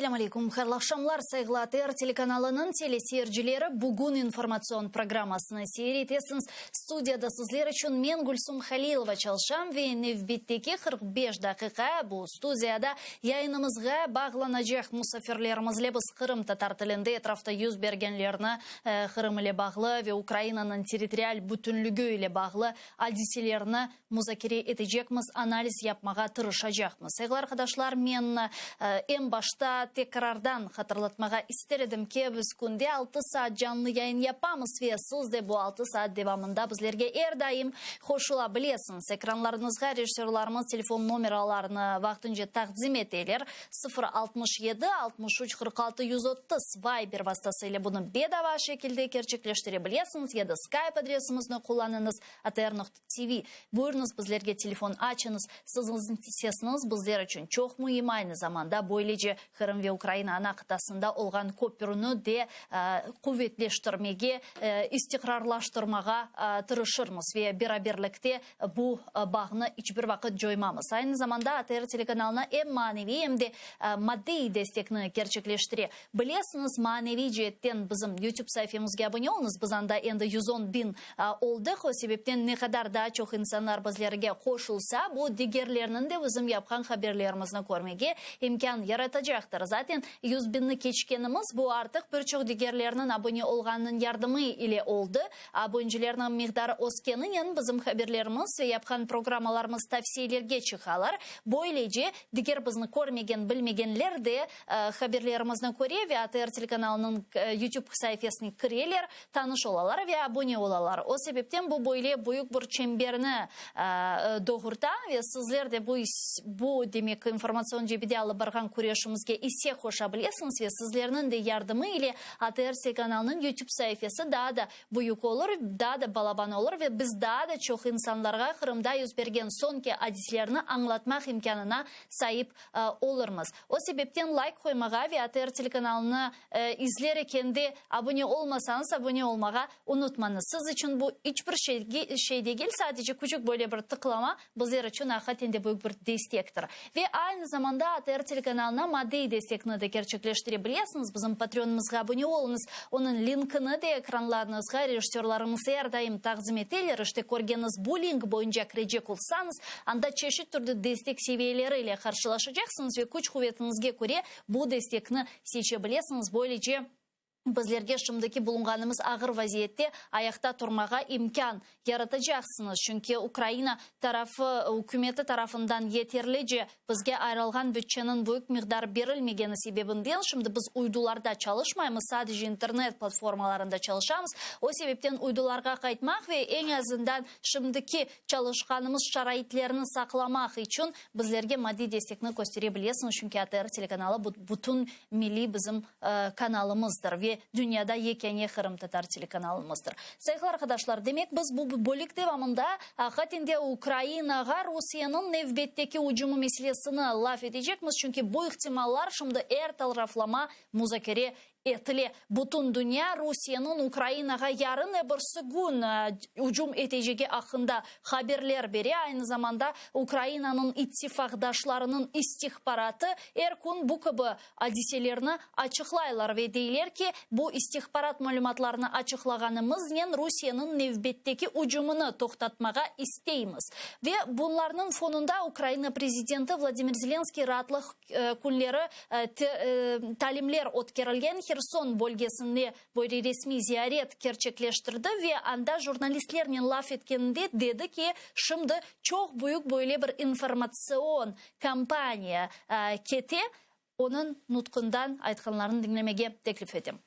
Selâm aleyküm, hayırlı aqşamlar, sayğılı ATR telekanalınıñ teleseyircileri, bugün informatsion programmasını seyir etesiñiz. Studiyada sizler içün men, Gülsum Halilova, çalışam ve nevbetteki 45 daqiqa bu studiyada yayınımızğa bağlanacaq musafirlerimizle biz qırımtatar tilinde etrafta yüz bergenlerni, Qırım ile bağlı ve Ukrainanıñ territorial bütünligi ile bağlı adiselerni muzakere etecekmiz, analiz yapmağa tırışacaqmız. Sayğılı arqadaşlar, men eñ başta tekrardan hatırlatmağa ister edim ki, biz künde altı saat canlı yayın yapamız ve siz de bu altı saat devamında bizlerge er daim qoşula bilesiñiz. Ekranlarıñızğa rejissörlarımız telefon nomeralarını vaqtınca taqdim eteler, 0 67 63 46 130, Viber vastası ile bunı bedava şekilde kerçekleştire bilesiñiz ya da Skype adresimizni qullanıñız, atr.tv. Buyurıñız, bizlerge telefon açıñız. Siziñ sesiñiz bizler içün çoq müim, aynı zamanda böylece Qırım ve Ukraina ana qıtasında olğan köpürni de quvetleştirmege, istiqrarlaştırmağa tırışırmız ve beraberlikte bu bağnı iç bir vaqıt coymamız. Aynı zamanda ATR telekanalına em maneviy, em de maddiy destekni kerçekleştire bilesiñiz. Maneviy ceetten bizim YouTube saifemizge abone oluñız, biz anda endi 110 biñ oldıq, o sebepten ne qadar daa çoq insanlar bizlerge qoşulsa, bu digerlerniñ de bizim yapqan haberlerimizni körmege imkân yaratacaqtır. Zaten 100 biñni keçkenimiz, bu artıq bir çoq digerlerniñ abone olğanınıñ yardımı ile oldı. Abonencilerniñ miqdarı öskeninen bizim haberlerimiz ve yapqan programmalarımız tavsiyelerge çıqalar. Böylece, diger bizni körmegen, bilmegenler de haberlerimizni köre ve ATR telekanalınıñ YouTube saifesine kireler, tanış olalar ve abone olalar. O sebepten bu böyle büyük bir çemberni doğurta ve sizler de bu, bu demek, informatsion cebede alıp barğan küreşimizge isse qoşa bilesiñiz ve sizlerniñ de yardımı ile ATR telekanalınıñ YouTube saifesi daa da büyük olur, daa da balaban olur ve biz daa da çoq insanlarğa Qırımda yüz bergen soñki adislerni añlatmaq imkânına saip olurmız. O sebepten layk qoymağa ve ATR telekanalını izler ekende abone olmasañız, abone olmağa unutmañız. Siz içün bu iç bir şey degil, sadece küçük böyle bir tıqlama bizler içün aqiqaten de büyük bir destektir. Ve aynı zamanda ATR telekanalına maddiy destekni de kerçekleştire bilesiñiz. Bizim Patreonımızğa abone oluñız. Onıñ linkini de ekranlarıñızğa rejissörlarımız er daim taqdim eteler. İşte körgeniñiz bu link boyunca kirecek olsañız, anda çeşit türlü destek seviyeleri ile qarşılaşacaqsıñız ve küç quvetiñizge köre bu destekni seçe bilesiñiz. Böylece bizlerge şimdiki bulunğanımız ağır vaziyette ayaqta turmağa imkân yaratacaqsıñız. Çünki Ukraina tarafı, ükümeti tarafından yeterlice bizge ayırılğan bütçeniñ büyük miqdarı berilmegeni sebebinden şimdi biz uydularda çalışmaymız, sadece internet platformalarında çalışamız. O sebepten uydularğa qaytmaq ve eñ azından şimdiki çalışqanımız şaraitlerni saqlamaq içün bizlerge maddiy destekni köstere bilesiñiz, çünki ATR telekanalı bu bütün milliy bizim kanalımızdır ve dünyada yekâne qırımtatar telekanalımızdır. Sayğılı arqadaşlar, demek biz bu bölük devamında aqiqaten de Ukrainağa Rusiyeniñ nevbetteki ücümi meselesini laf etecekmiz, çünki bu ihtimallar şimdi er taraflama muzakere etile. Bütün dünya Rusiyeniñ Ukrainağa yarın ebirsi kün ücüm etecegi aqqında haberler bere, aynı zamanda Ukrainanıñ ittifaqdaşlarınıñ istihbaratı er kün bu kibi adiselerni açıqlaylar ve deyler ki, bu istihbarat malümatlarını açıqlağanımıznen Rusiyeniñ nevbetteki ücümini toqtatmağa isteymiz. Ve bunlarnıñ fonunda Ukraina prezidenti Vladimir Zelenskiy raatlıq künleri talimler ötkerilgen Herson bölgesinde böyle resmiy ziyaret kerçekleştirdi ve anda jurnalistlernen laf etkeninde dedi ki, şimdi çoq büyük böyle bir informatsion kampaniya kete. Onıñ nutqından aytqanlarını diñlemege teklif etem.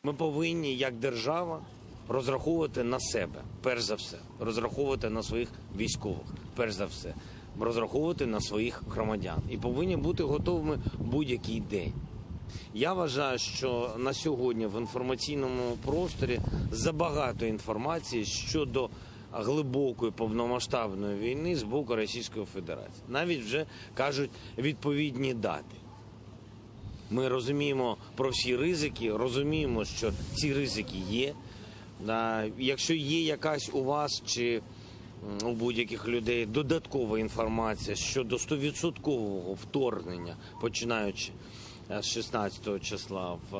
Ми повинні, як держава, розраховувати на себе, перш за все, розраховувати на своїх військових, перш за все, розраховувати на своїх громадян. І повинні бути готовими будь-який день. Я вважаю, що на сьогодні в інформаційному просторі забагато інформації щодо глибокої повномасштабної війни з боку Російської Федерації. Навіть вже кажуть відповідні дати. Ми розуміємо про всі ризики, розуміємо, що ці ризики є. Якщо є якась у вас чи. у будь-яких людей додаткова інформація щодо 100% вторгнення, починаючи з 16 числа в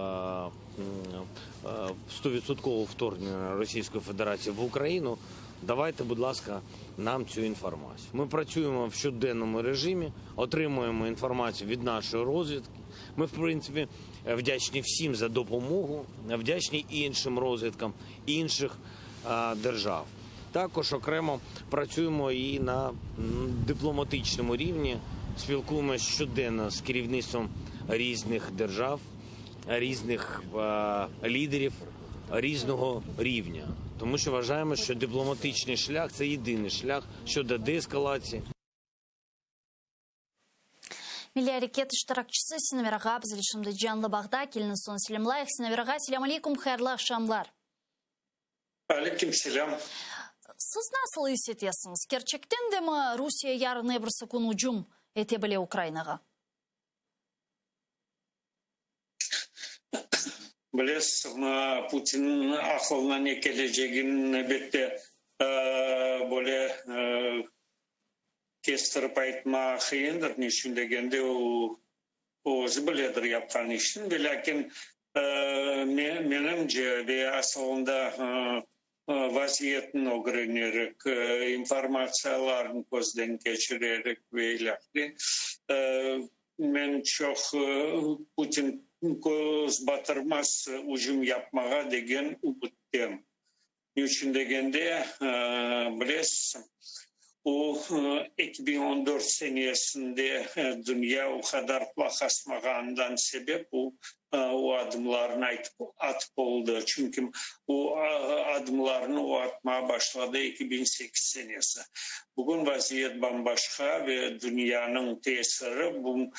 100% вторгнення Російської Федерації в Україну, давайте, будь ласка, нам цю інформацію. Ми працюємо в щоденному режимі, отримуємо інформацію від нашої розвідки. Ми, в принципі, вдячні всім за допомогу, вдячні іншим розвідкам інших держав. Також окремо працюємо і на дипломатичному рівні, спілкуємося щоденно з керівництвом різних держав, різних лідерів різного рівня. Тому що вважаємо, що дипломатичний шлях це єдиний шлях щодо деескалації. Milliy areket iştirakçisi Sinaver ağa bizle şimdi canlı bağda. Keliñiz onı selâmlayıq. Sinaver ağa, selâm aleyküm, hayırlı aqşamlar. Aleyküm selâm. Siz nasıl is etesiñiz? Kerçekten de mi Rusiye yarın ebrisi kün ücüm ete bile Ukrainağa? Bilesiz, Putinniñ aqılına ne kelecegini elbette böyle kestirip aytmaq qıyındır. Ne içün degende, o özü biledir yapqan işini. Velâkin, menimce ve asılında vaziyetni ögrenerek, informatsiyalarnı közden keçirerek ve ilâhre, men çoq Putin köz batırmaz ücüm yapmağa degen ümüttem. Ne içün degende, bilesiz, o 2014 senesinde dünya o qadar qulaq asmağanından sebep o o adımlarnı aytıp atıp oldı. Çünki o adımlarnı o atmağa başladı 2008 senesi. Bugün vaziyet bam-başqa ve dünyanıñ tesiri bu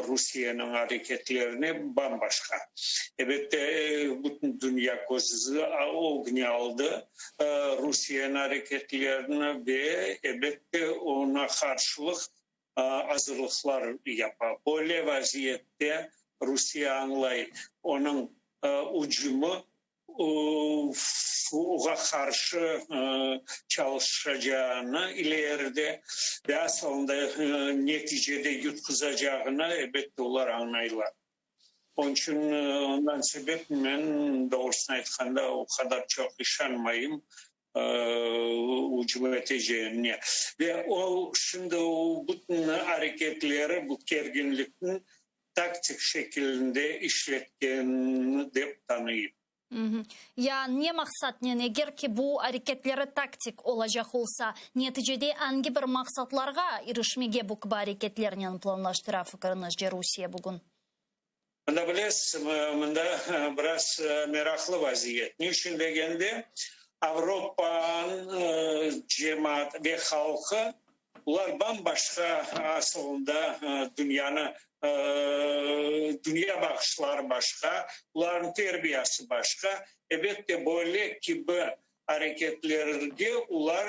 Rusiyeniñ areketlerine bam-başqa. Elbette, bütün dünya közü ögüne aldı Rusiyeniñ areketlerini ve, elbette, oña qarşılıq azırlıqlar yapa. Böyle vaziyette Rusiye añlay, onıñ ücümi oğa qarşı çalışacağını ileride ve asılında neticede yutquzacağını, elbette, olar añlaylar. Onıñ içün, ondan sebep men, doğrusını aytqanda, o qadar çoq işanmayım ücüm eteceğine. Ve o, şimdi o bütün areketleri bu kerginlikniñ taktik şekilinde işletkenini dep tanıyım. Ya ne maqsatnen, eger ki bu areketleri taktik olacaq olsa, neticede angi bir maqsatlarğa irişmege bu kibi areketlernen planlaştıra fikriñizce Rusiye bugün? Mında bilesiz, mında biraz meraqlı vaziyet. Ne içün degende, Avropanıñ cemaatı ve halqı, olar bam-başqa asılında dünyanı, dünya baqışları başqa, olarnıñ terbiyası başqa. Elbette, böyle kibi areketlerge olar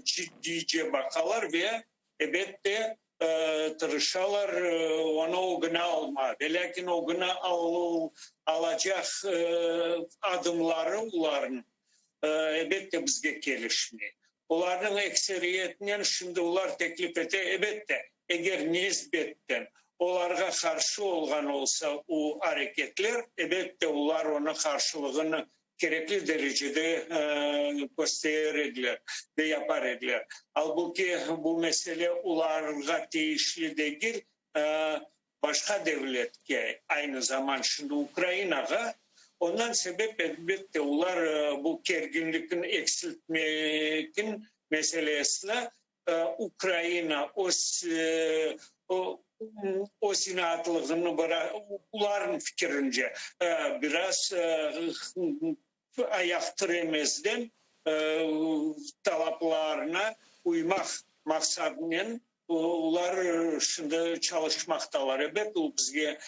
ciddiyce baqalar ve, elbette, tırışalar onı ögüne alma. Velâkin ögüne alacaq adımları olarnıñ, elbette, bizge kelişmey. Olarnıñ ekseriyetinen şimdi olar teklif ete, elbette, eger nisbetten olarğa qarşı olğan olsa o areketler, elbette, olar onı qarşılığını kerekli derecede kösterir ediler ve yapar ediler. Albuki bu mesele olarğa teyişli degil, başqa devletke, aynı zaman şimdi Ukrainağa, ondan sebep, elbette, olar bu kerginlikni eksiltmekniñ meselesini Ukraina öz öz inaatlığını, olarnıñ fikirince, biraz ayaq tiremezden talaplarına uymaq maqsadınen olar şimdi çalışmaqtalar. Ebet, o bizge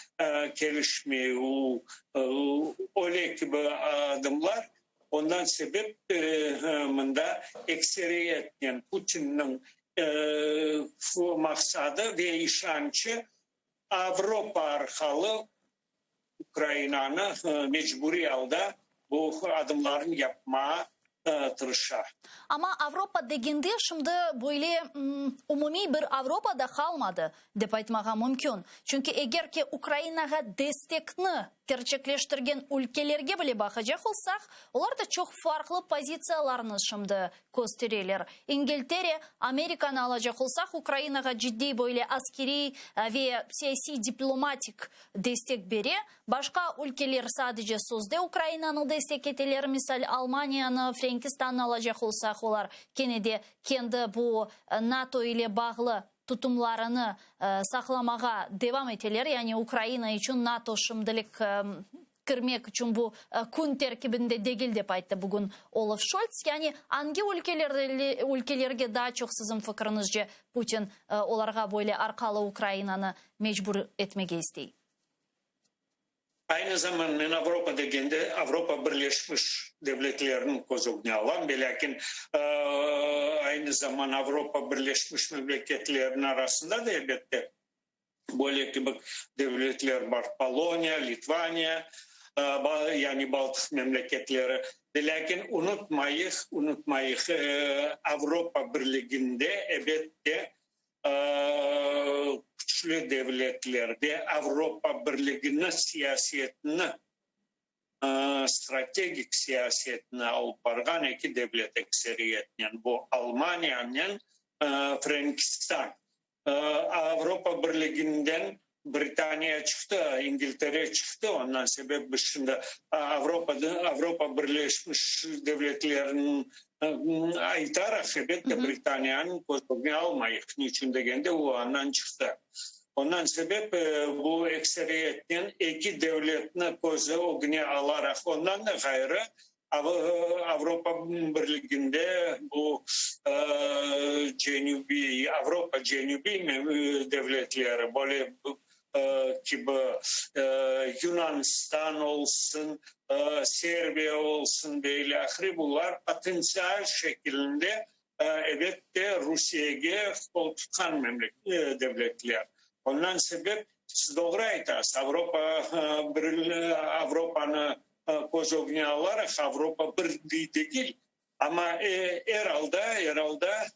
kelişmey, o öyle kibi adımlar. Ondan sebep mında ekseriyetnen Putinniñ maqsadı ve işançı Avropa arqalı Ukrainanı mecburiy alda bu adımlarnı yapmağa. Tırışa. Amma Avropa degende şimdi böyle umumiy bir Avropa da qalmadı, dep aytmağa mümkün. Çünki eger ki Ukrainağa destekni kerçekleştirgen ülkelerge bile baqacaq olsaq, olar da çoq farqlı pozitsiyalarnı şimdi köstereler. İngiltere, Amerikanı alacaq olsaq, Ukrainağa ciddiy böyle askeriy ve siyasiy-diplomatik destek bere. Başqa ülkeler sadece sözde Ukrainanı destek eteler, misal, Almaniyanı, Frenkistanı alacaq olsaq, olar kene de kendi bu NATO ile bağlı tutumlarını saqlamağa devam eteler, yani Ukraina içün NATO şimdilik kirmek içün bu kün terkibinde degil, dep ayttı bugün Olaf Şolts. Yani angi ülkelerge daa çoq siziñ fikriñizce Putin olarğa böyle arqalı Ukrainanı mecbur etmege istey? Aynı zaman men Avropa degende Avropa Birleşmiş Devletlerini köz ögüne alam, velâkin aynı zaman Avropa Birleşmiş Memleketleriniñ arasında da elbette böyle kibi devletler bar, Poloniya, Litvaniya, yani Baltıq memleketleri. Velâkin unutmayıq, unutmayıq, Avropa Birliginde elbette küçlü devletler ve Avropa Birligini siyasetini, strategik siyasetini alıp barğan eki devlet ekseriyetnen, bu Almaniyanen Frenkistan. Avropa Birliginden Britaniya çıqtı, İngiltere çıqtı, ondan sebep biz şimdi Avropada, Avropa Birleşmiş Devletleriniñ aytaraq, elbette, Britaniyanıñ köz ögüne almayıq. Niçün degende, o andan çıqtı. Ondan sebep bu ekseriyetnen eki devletni köz ögüne alaraq, ondan da ğayrı, Avropa Birliginde bu cenübiy, Avropa cenübiy devletleri, böyle kibi Yunanistan olsun, Serbiya olsun ve ilâhre, bular potentsial şekilinde, elbette, Rusiyege qol tutqan devletler. Ondan sebep, siz doğru aytasız, Avropa Avropanı köz ögüne alaraq, Avropa birliği degil, amma er alda, er alda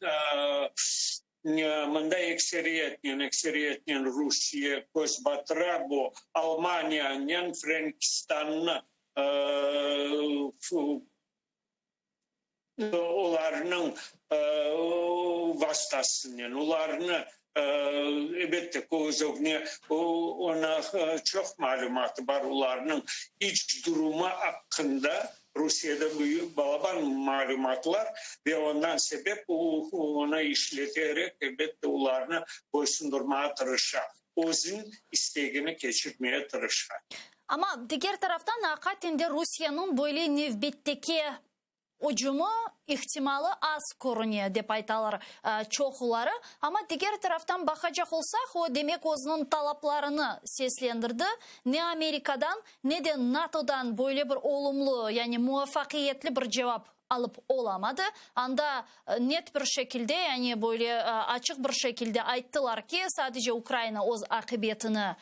mında ekseriyetnen, ekseriyetnen Rusiye köz batıra, bu Almaniyanen Frenkistannı olarnıñ vastasınen, olarnı, elbette, köz ögüne, onıñ çoq malümatı bar, olarnıñ iç durumı aqqında Rusiyede büyük, balaban malümatlar ve ondan sebep o, onı işleterek, elbette, olarnı boysundurmağa tırışa, özüniñ istegini keçirmeye tırışa. Amma, diger taraftan, aqiqaten de Rusiyeniñ böyle nevbetteki ücümi ihtimalı az körüne, dep aytalar çoquları. Amma, diger taraftan baqacaq olsaq, o, demek, özüniñ talaplarını seslendirdi, ne Amerikadan, ne de NATOdan böyle bir olumlu, yani muvafaqiyetli bir cevap alıp olamadı. Anda net bir şekilde, yani böyle açıq bir şekilde ayttılar ki, sadece Ukraina öz aqibetini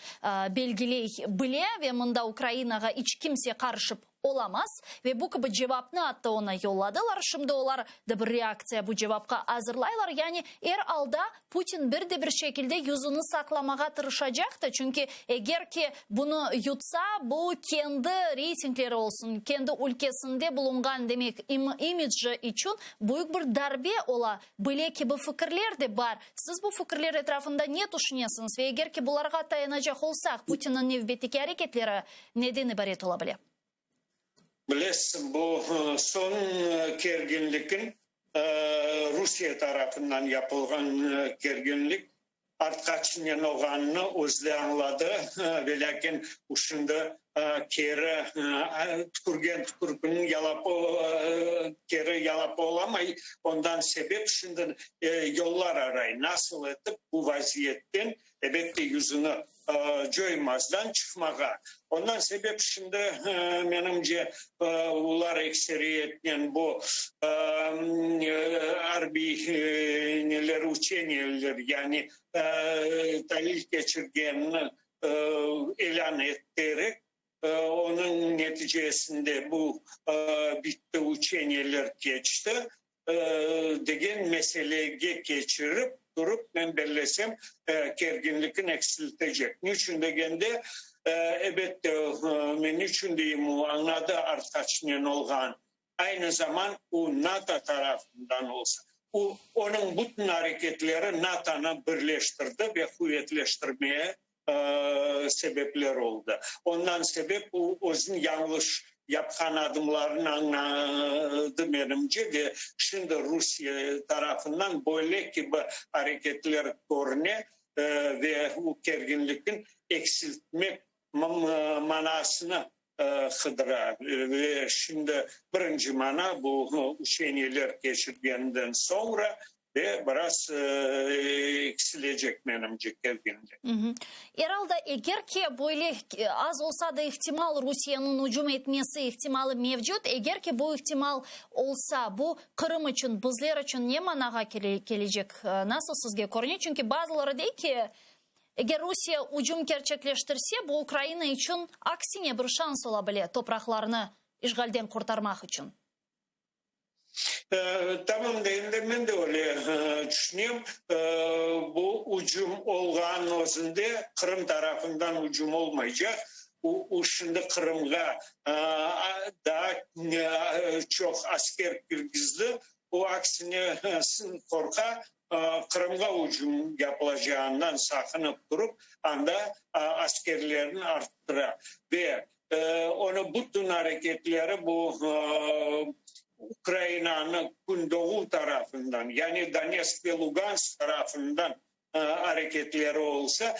belgiley bile ve mında Ukrainağa iç kimse qarışıp olamaz. Ve bu kibi cevapnı atta oña yolladılar. Şimdi olar da bir reaktsiya bu cevapqa azırlaylar. Yani er alda Putin bir de bir şekilde yüzüni saqlamağa tırışacaqtı, çünki eger ki bunı yutsa, bu kendi reytingleri olsun, kendi ülkesinde bulunğan, demek, imidji içün büyük bir darbe ola bile kibi fikirler de bar. Siz bu fikirler etrafında ne tüşünesiñiz ve eger ki bularğa tayanacaq olsaq, Putinniñ nevbetteki areketleri neden ibaret ola bile? Bilesiñ, bu soñ kerginlikiñ Rusiye tarafından yapılğan kerginlik artqaçnen olğanını özü de añladı, velâkin şimdi keri tükürgen tükürgini yalap keri yalap olamay, ondan sebep şimdi yollar aray, nasıl etip bu vaziyetten, elbette, yüzüni coymazdan çıqmağa. Ondan sebep şimdi, menimce, olar ekseriyetnen bu arbiy neler, uçeniyeler, yani talil keçirgenini ilân etterek, onıñ. Bunıñ neticesinde bu bitti, uçeniyeler keçti, degen meselege keçirip turıp, men bellesem, kerginlikni eksiltecek. Niçün degende, ebette, men niçün deyim, o añladı artqaçnen olğan, aynı zaman o NATO tarafından olsa, o, onıñ bütün areketleri NATOnı birleştirdi ve quvetleştirmeye sebepler oldı. Ondan sebep o, özüniñ yañlış yapqan adımlarını añladı, menimce, ve şimdi Rusiye tarafından böyle kibi areketler körüne ve o kerginlikni eksiltmek manasını qıdıra. Ve şimdi birinci mana bu uşeniyeler keçirgeninden soñra Ve biraz eksilecek, menimce, kerginlik. Er alda, eger ki, böyle az olsa da ihtimal Rusiyeniñ ücüm etmesi ihtimalı mevcut, eger ki, bu ihtimal olsa, bu Qırım içün, bizler içün ne manağa kelecek, nasıl sizge körüne? Çünki bazıları dey ki, eger Rusiye ücüm kerçekleştirse, bu Ukraina içün aksine bir şans ola bile, topraqlarını işğalden qurtarmaq içün. Tamam da, endi men de öyle tüşünem. Bu ücüm olğanınıñ özünde Qırım tarafından ücüm olmaycaq. O şimdi Qırımğa daa çoq asker kirgizdi. O, aksine, qorqa, Qırımğa ücüm yapılacağından saqınıp turıp, anda askerlerini arttıra. Ve Onıñ bütün areketleri bu Ukrainanıñ kündoğu tarafından, yani Donetsk ve Lugansk tarafından areketleri olsa,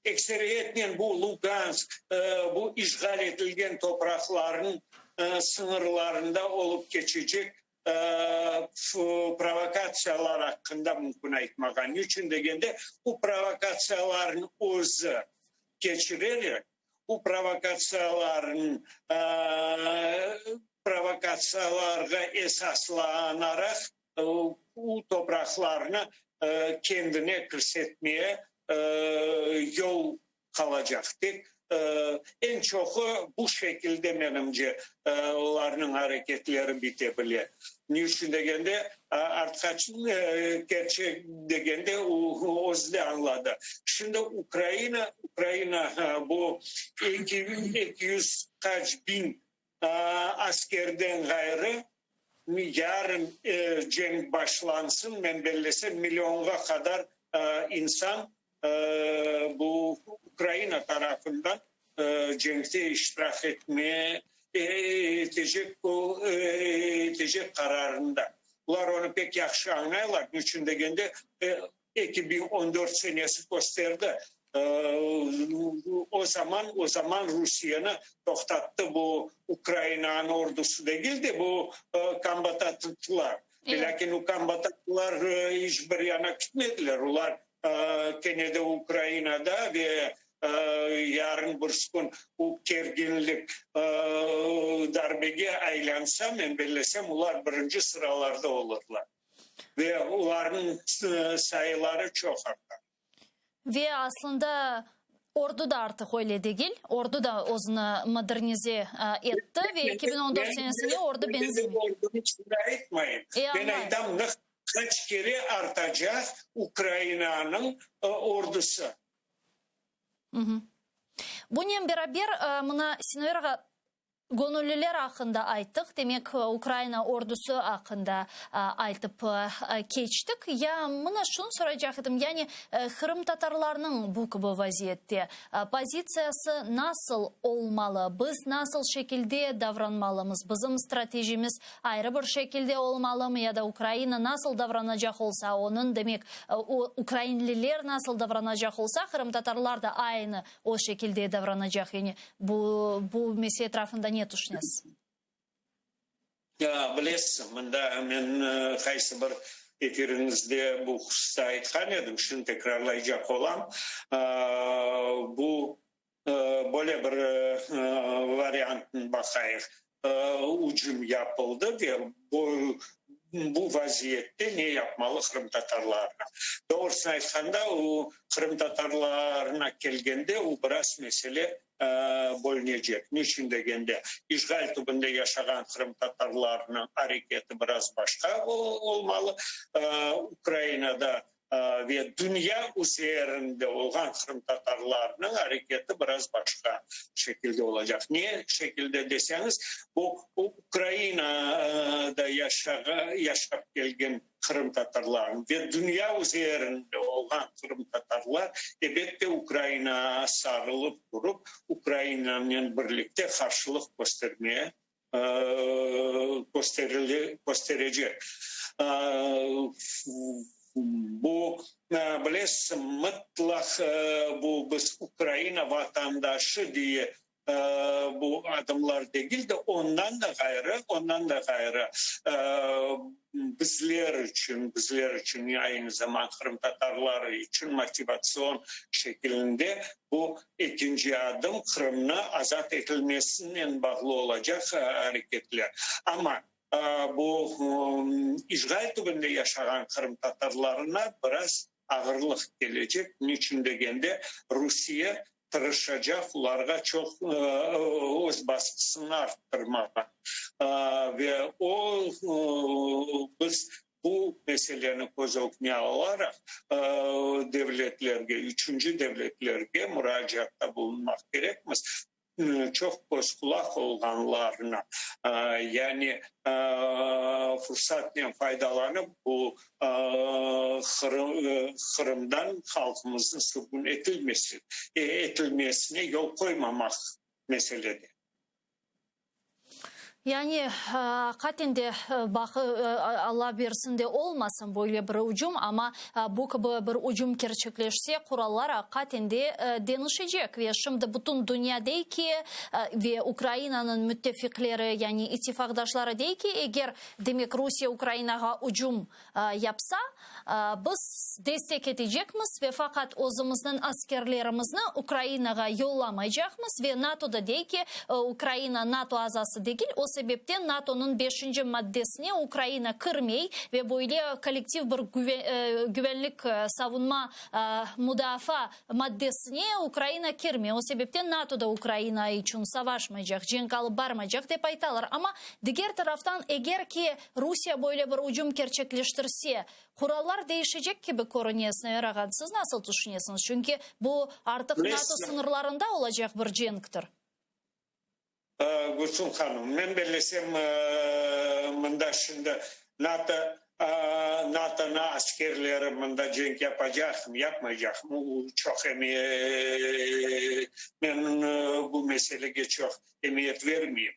ekseriyetnen bu Lugansk, bu işğal etilgen topraqlarnıñ sıñırlarında olıp keçecek provokatsiyalar aqqında mümkün aytmağa. Niçün degende, bu provokatsiyalarnıñ özü keçirerek, Bu provokatsiyalarnıñ provokatsiyalarğa esaslanaraq bu topraqlarnı kendine kirsetmeye yol qalacaq. Tek eñ çoqu bu şekilde, menimce, olarnıñ areketleri bite bile. Ne içün degende, artqaç kerçek degende, o özü de añladı. Şimdi Ukraina, Ukraina bu 200 qaç biñ askerden ğayrı, yarın cenk başlansın, men bellesem, millionğa qadar insan bu Ukraina tarafından cenkte iştirak etmeye etecek etecek qararında. Bular onı pek yahşı añlaylar, niçün degende, 2014 senesi kösterdi, o zaman o zaman Rusiyeni toqtattı bu Ukrainanıñ ordusı degil de, bu kombatantlar. Lâkin o kombatantlar iç bir yana gitmediler, olar kene de Ukrainada ve yarın birsi kün o kerginlik darbege aylansa, men bellesem, olar birinci sıralarda olurlar ve olarnıñ sayıları çoq artar. Ve aslında ordu da artıq öyle degil, ordu da özüni modernize etti ve 2014 senesine ordu benzemey. Men ordunı şimdi aytmayım, men aytam qaç kere artacaq Ukrainanıñ ordusı. Bunen beraber, mına, Sinaver ağa, Göñülliler aqqında ayttıq, demek, Ukrayina ordusı aqqında aytıp keçtik. Ya mına şunı soraycaq edim, yani qırımtatarlarnıñ bu kibi vaziyette pozitsiyası nasıl olmalı, biz nasıl şekilde davranmalımız, bizim stratejimiz ayrı bir şekilde olmalımı ya da Ukrayina nasıl davranacaq olsa, onıñ, demek, ukrayinliler nasıl davranacaq olsa, qırımtatarlar da aynı o şekilde davranacaq, yani Bu, bu mesele etrafında ne tüşünesiz? Ya, bilesiz, mında men qaysı bir efiriñizde bu hususta aytqan edim, şimdi tekrarlaycaq olam. Bu böyle bir variantnı baqayıq. Ücüm yapıldı ve bu bu vaziyette ne yapmalı qırımtatarlarına? Doğrusını aytqanda, o qırımtatarlarına kelgende, o biraz mesele. Bölünecek. Niçün degende, işğal tübünde yaşağan qırımtatarlarnıñ areketi biraz başqa olmalı. Ukrainada ve dünya üzerinde olğan qırımtatarlarnıñ areketi biraz başqa şekilde olacaq. Ne şekilde deseñiz, bu Ukrainada yaşap kelgen qırımtatarlarnıñ ve dünya üzerinde olğan qırımtatarlar, ebette, Ukrainağa sarılıp turıp, Ukrainanen birlikte qarşılıq köstermeye kösterecek. Bu, bilesiz, mıtlaq bu biz Ukraina vatandaşı diye bu adımlar degil de, ondan da ğayrı, ondan da ğayrı, bizler içün, bizler içün, aynı zaman qırımtatarlar içün motivatsion şekilinde bu ekinci adım Qırımnı azat etilmesinen bağlı olacaq areketler. Amma bu işğal tübünde yaşağan qırımtatarlarına biraz ağırlıq kelecek, niçün degende, Rusiye tırışacaq olarğa çoq öz basqısını arttırmağa ve o, biz bu meseleni köz ögüne alaraq, devletlerge, üçünci devletlerge muracaatta bulunmaq kerekmiz. çoq köz-qulaq olğanlarına, yani fursatnen faydalanıp, bu Qırımdan halqımıznıñ sürgün etilmesi, etilmesine yol qoymamaq meselede. Yani, aqiqaten de, baq, Alla bersin de olmasın böyle bir ücüm, amma bu kibi bir ücüm kerçekleşse, qurallar aqiqaten de deñişecek. Ve şimdi bütün dünya dey ki, ve Ukrainanıñ müttefiqleri, yani ittifaqdaşları dey ki, eger, demek, Rusiye Ukrainağa ücüm yapsa, biz destek etecekmiz ve faqat özümizniñ askerlerimizni Ukrainağa yollamaycaqmız ve NATO da dey ki, Ukraina NATO azası degil, o sebepten NATOnıñ beşinci maddesine Ukraina kirmey ve böyle kollektiv bir güvenlik, savunma, mudafaa maddesine Ukraina kirmey, o sebepten NATO da Ukraina içün savaşmaycaq, cenk alıp barmaycaq, dep aytalar. Amma diger taraftan, eger ki, Rusiye böyle bir ücüm kerçekleştirse, qurallar değişecek kibi körüne, Sinaver ağa, siz nasıl tüşünesiñiz? Çünki bu artıq NATO sıñırlarında olacaq bir cenktir. Gülsüm hanım, men bellesem, mında şimdi NATO, NATOnıñ askerleri mında cenk yapacaqmı, yapmaycaqmı, o çoq emiyet, men bu meselege çoq emiyet vermeyim.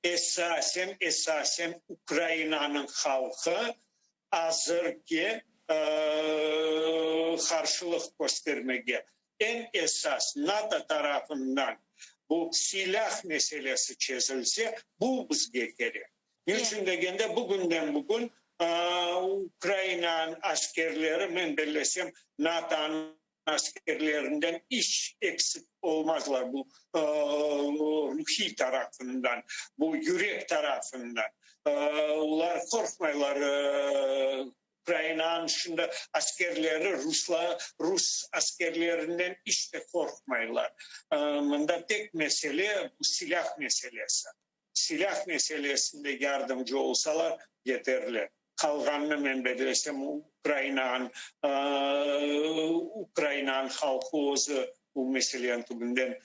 Esasen, esasen Ukrainanıñ halqı azır ki, qarşılıq köstermege. Eñ esas, NATO tarafından bu silâh meselesi çezilse, bu bizge kerek. Ne içün degende, bugünden-bugün Ukrainanıñ askerleri, men bellesem, NATOnıñ askerlerinden iç eksik olmazlar bu ruhiy tarafından, bu yürek tarafından. Olar qorqmaylar, Ukrainanıñ şimdi askerleri ruslar, rus askerlerinden iç te qorqmaylar. Mında tek mesele bu silâh meselesi. Silâh meselesinde yardımcı olsalar, yeterli. Qalğanını men bellesem, Ukrainanıñ Ukrainanıñ halqı özü bu meseleniñ tübünden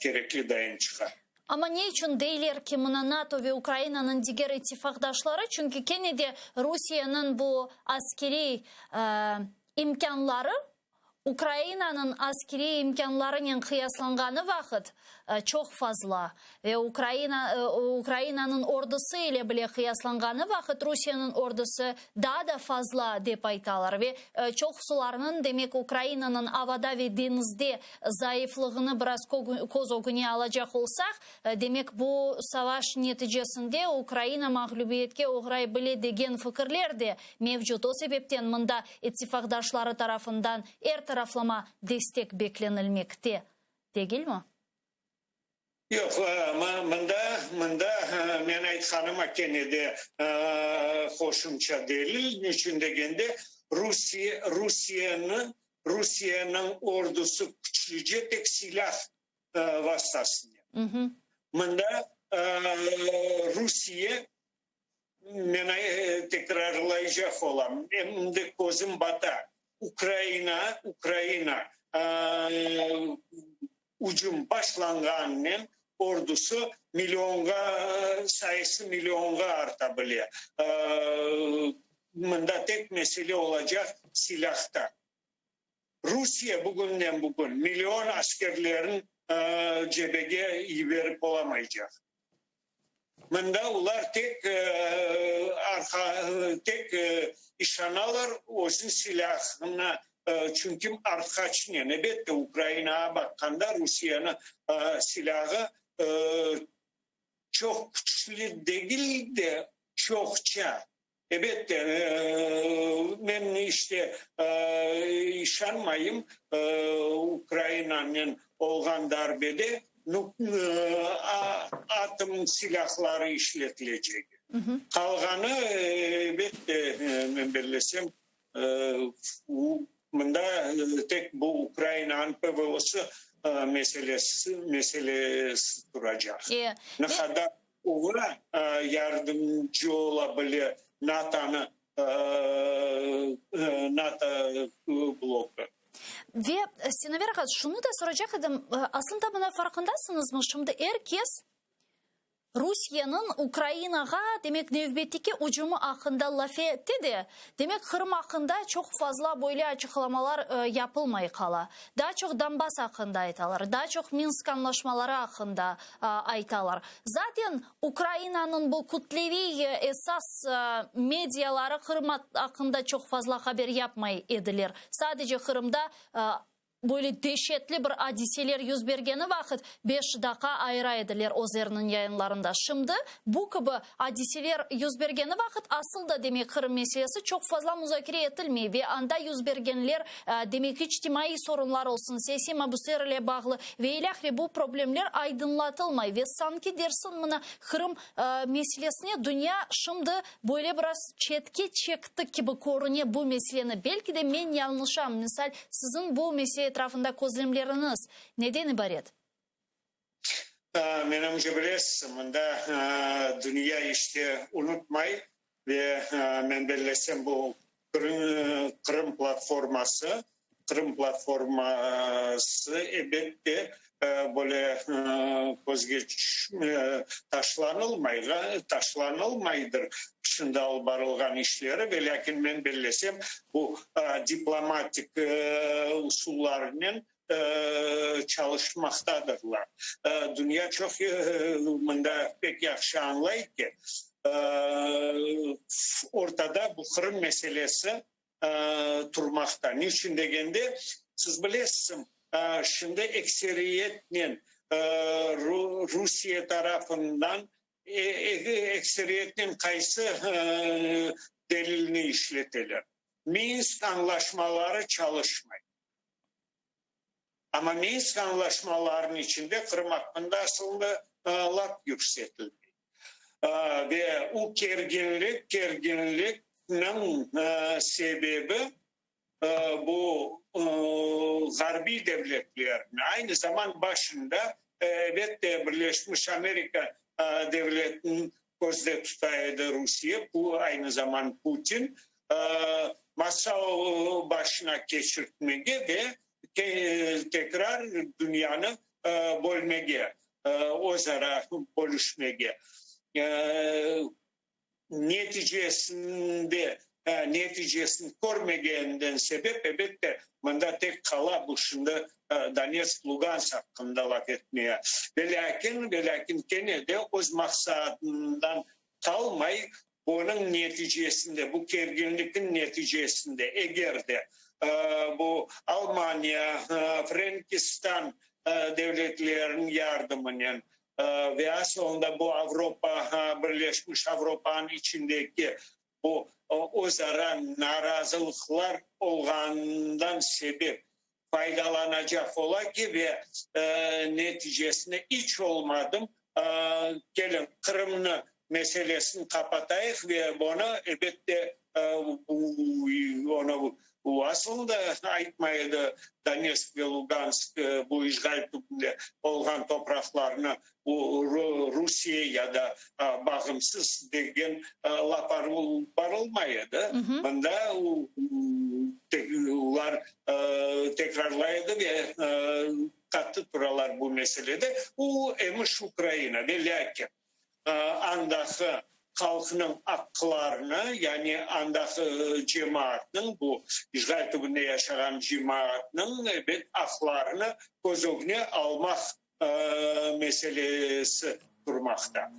kerekli dayın çıqar. Amma ne içün deyler ki, mına NATO ve Ukrainanıñ diger ittifaqdaşları, çünki kene de Rusiyeniñ bu askeriy imkânları Ukrainanıñ askeriy imkânlarınen qıyaslanğanı vaqıt çoq fazla ve Ukraina Ukrainanıñ ordusı ile bile qıyaslanğanı vaqıt Rusiyeniñ ordusı daa da fazla, dep aytalar. Ve çoqusularnıñ, demek, Ukrainanıñ avada ve deñizde zayıflığını biraz köz ögüne alacaq olsaq, Demek, bu savaş neticesinde Ukraina mağlübiyetke oğray bile degen fikirler de mevcut. O sebepten mında ittifaqdaşları tarafından er taraflama destek beklenilmekte, degilmi? Yoq, mında, mında men aytqanıma kene de qoşumça delil, niçün degende, Rusiye, Rusiyeni, Rusiyeniñ ordusı küçlüce tek silâh. vastasınen. Mında Rusiye, men tekrarlaycaq olam, endi közüm bata, Ukraina, Ukraina ücüm başlanğanınen ordusı millionğa, sayısı millionğa arta bile. Mında tek mesele olacaq silâhta. Rusiye bugünden bugün million askerlerin cebege yiberip olamaycaq. Mında olar tek arqa, tek işanalar özüniñ silâhına, çünki artqaçnen, elbette, Ukrainağa baqqanda Rusiyeniñ silâhı çoq küçlü degil de, çoqça. Elbette, men işte işanmayım, Ukrainanen olğan darbede atom silâhları işletilecegi. Qalğanı, elbette, men bellesem, mında tek bu Ukrainanıñ PVOsı meselesi meselesi turacaq. Ne qadar Oña yardımcı ola bile NATOnı, NATO bloku. Ve, Sinaver ağa, şunı da soracaq edim, aslında buna farqındasıñızmı, şimdi er kes Rusiyeniñ Ukrainağa, demek, nevbetteki ücümi aqqında laf ete de, demek, Qırım aqqında çoq fazla böyle açıqlamalar yapılmay qala. Daa çoq Donbass aqqında aytalar, daa çoq Minsk añlaşmaları aqqında aytalar. Zaten, Ukrainanıñ bu kütleviy esas mediaları Qırım aqqında çoq fazla haber yapmay ediler. Sadece Qırımda böyle deşetli bir adiseler yüz bergeni vaqıt beş daqa ayıra ediler özleriniñ yayınlarında. Şimdi bu kibi adiseler yüz bergeni vaqıt asıl da, demek, Qırım meselesi çoq fazla muzakere etilmey ve anda yüz bergenler, demek, içtimaiy sorunlar olsun, siyasiy mabüsler ile bağlı ve ilâhre bu problemler aydınlatılmay ve sanki dersiñ mına Qırım meselesine dünya şimdi böyle biraz çetke çekti kibi körüne bu meseleni. Belki de men yañlışam, misal, siziñ bu mesele etrafında közlemleriñiz neden ibaret? Menimce, bilesiz, mında dünya işte unutmay ve men bellesem, bu Qırım platforması, Qırım platforması, elbette, böyle közge taşlanılmaydır şimdi alıp barılğan işleri, ve lâkin men bellesem, bu diplomatik usullarnen çalışmaqtadırlar. Dünya çoq mında pek yahşı añlay ki, ortada bu Qırım meselesi turmaqta. Niçün degende, siz bilesiz, şimdi ekseriyetnen Rusiye tarafından ekseriyetnen qaysı delilni işleteler? Minsk añlaşmaları çalışmay. Amma Minsk añlaşmalarınıñ içinde Qırım aqqında asılında laf yüksetilmey. Ve o kerginlik, kerginlikniñ sebebi bu ğarbiy devletlerniñ, aynı zaman başında, elbette, Birleşmiş Amerika Devletiniñ közde tuta edi Rusiye, bu aynı zaman Putin, masa başına keçirtmege ve tekrar dünyanı bölmege, öz ara bölüşmege. Neticesinde, neticesini körmegeninden sebep, elbette, mında tek qala bu şimdi Donetsk, Lugansk aqqında laf etmeye. Velâkin, velâkin kene de öz maqsadından qalmay, bunıñ neticesinde, bu kerginlikniñ neticesinde, eger de bu Almaniya, Frenkistan devletleriniñ yardımınen ve asılında bu Avropa, Birleşmiş Avropanıñ içindeki bu özara narazılıqlar olğanından sebep faydalanacaq ola ki, ve neticesinde iç olmadım, keliñ, Qırımnı meselesini qapatayıq ve bunı, elbette, onı. O asıl da aytmay edi, Donetsk ve Lugansk bu işğal tübünde olğan topraqlarnı o Rusiye ya da bağımsız degen laf barılmay edi. Mında olar tekrarlay edi ve qattı turalar bu meselede. O emiş Ukraina ve lâkin andaqı halqnıñ aqqlarını, yani andaqı cemaatnıñ, bu işğal tübünde yaşağan cemaatnıñ, ebet, aqlarını köz ögüne almaq meselesi turmaqta.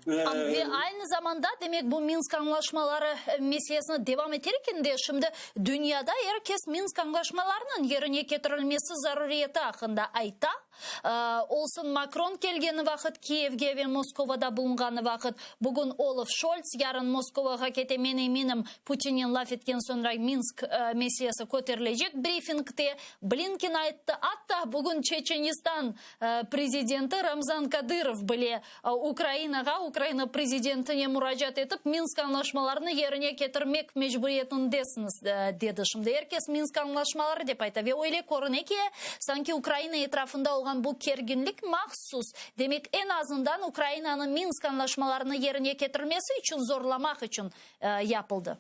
Ve aynı zamanda, demek, bu Minsk añlaşmaları meselesini devam eter eken de, şimdi dünyada er kes Minsk añlaşmalarınıñ yerine ketirilmesi zaruriyeti aqqında ayta. Olsun Makron kelgeni vaqıt Kiyevge ve Moskovada bulunğanı vaqıt, bugün Olaf Şolts yarın Moskovağa kete, men eminim, Putinnen laf etken soñra Minsk meselesi köterilecek brifingte, Blinken ayttı, atta bugün Çeçenistan prezidenti Ramzan Kadırov bile Ukrainağa, Ukraina prezidentine muracaat etip, Minsk añlaşmalarını yerine ketirmek mecburiyetindesiñiz, dedi. Şimdi er kes Minsk añlaşmaları dep ayta ve öyle körüne ki, sanki Ukraina etrafında olğan bu kerginlik mahsus, demek, eñ azından Ukrainanı Minsk añlaşmalarını yerine ketirmesi içün zorlamaq içün yapıldı.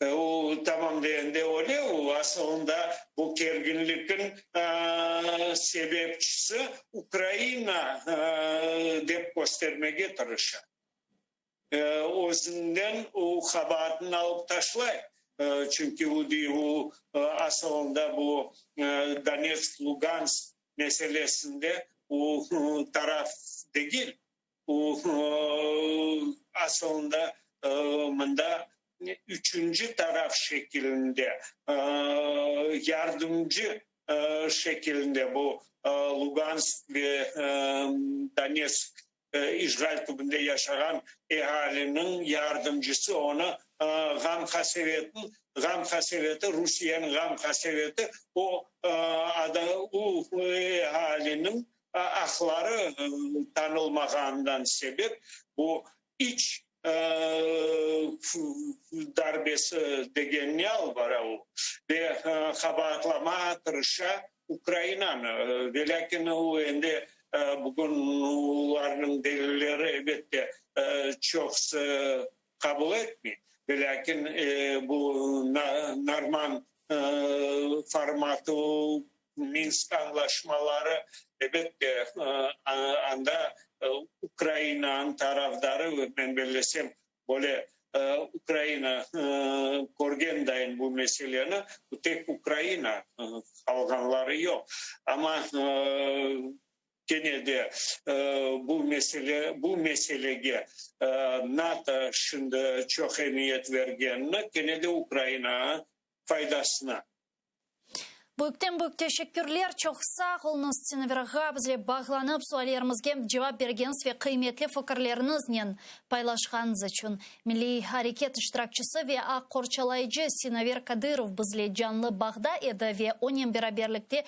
O, tamam degende öyle, o, asılında bu kerginlikniñ sebepçisi Ukraina dep köstermege tırışa. Özünden o qabaatını alıp taşlay, çünki o dey, o, asılında bu Donetsk, Lugansk meselesinde o taraf degil. O, asılında mında üçünci taraf şekilinde, yardımcı şekilinde bu Lugansk ve Donetsk işğal tübünde yaşağan ealiniñ yardımcısı, onı ğam-qasevetin, ğam-qaseveti, Rusiyeniñ ğam-qaseveti o, o ealiniñ aqları tanılmağanından sebep bu iç darbesi degen ne al bara o ve qabaatlamağa tırışa Ukrainanı. Velâkin o endi bugün olarnıñ delilleri elbette çoqusı qabul etmey. Velâkin bu Norman formatı, Minsk añlaşmaları, elbette, anda Ukrainanıñ tarafdarı, men bellesem, böyle Ukraina körgen dayın bu meseleni, bu tek Ukraina, qalğanları yoq. Amma kene de bu mesele, bu meselege NATO şimdi çoq emiyet bergenini, kene de Ukrainağa faydasına. Büyükten büyük teşekkürler, çoq sağ oluñız, Sinaver ağa, bizle bağlanıp, suallerimizge cevap bergeniñiz ve qıymetli fikirleriñiznen paylaşqanıñız içün. Milliy areket iştirakçisi ve aq qorçalayıcı Sinaver Kadırov bizle canlı bağda edi ve onen beraberlikte.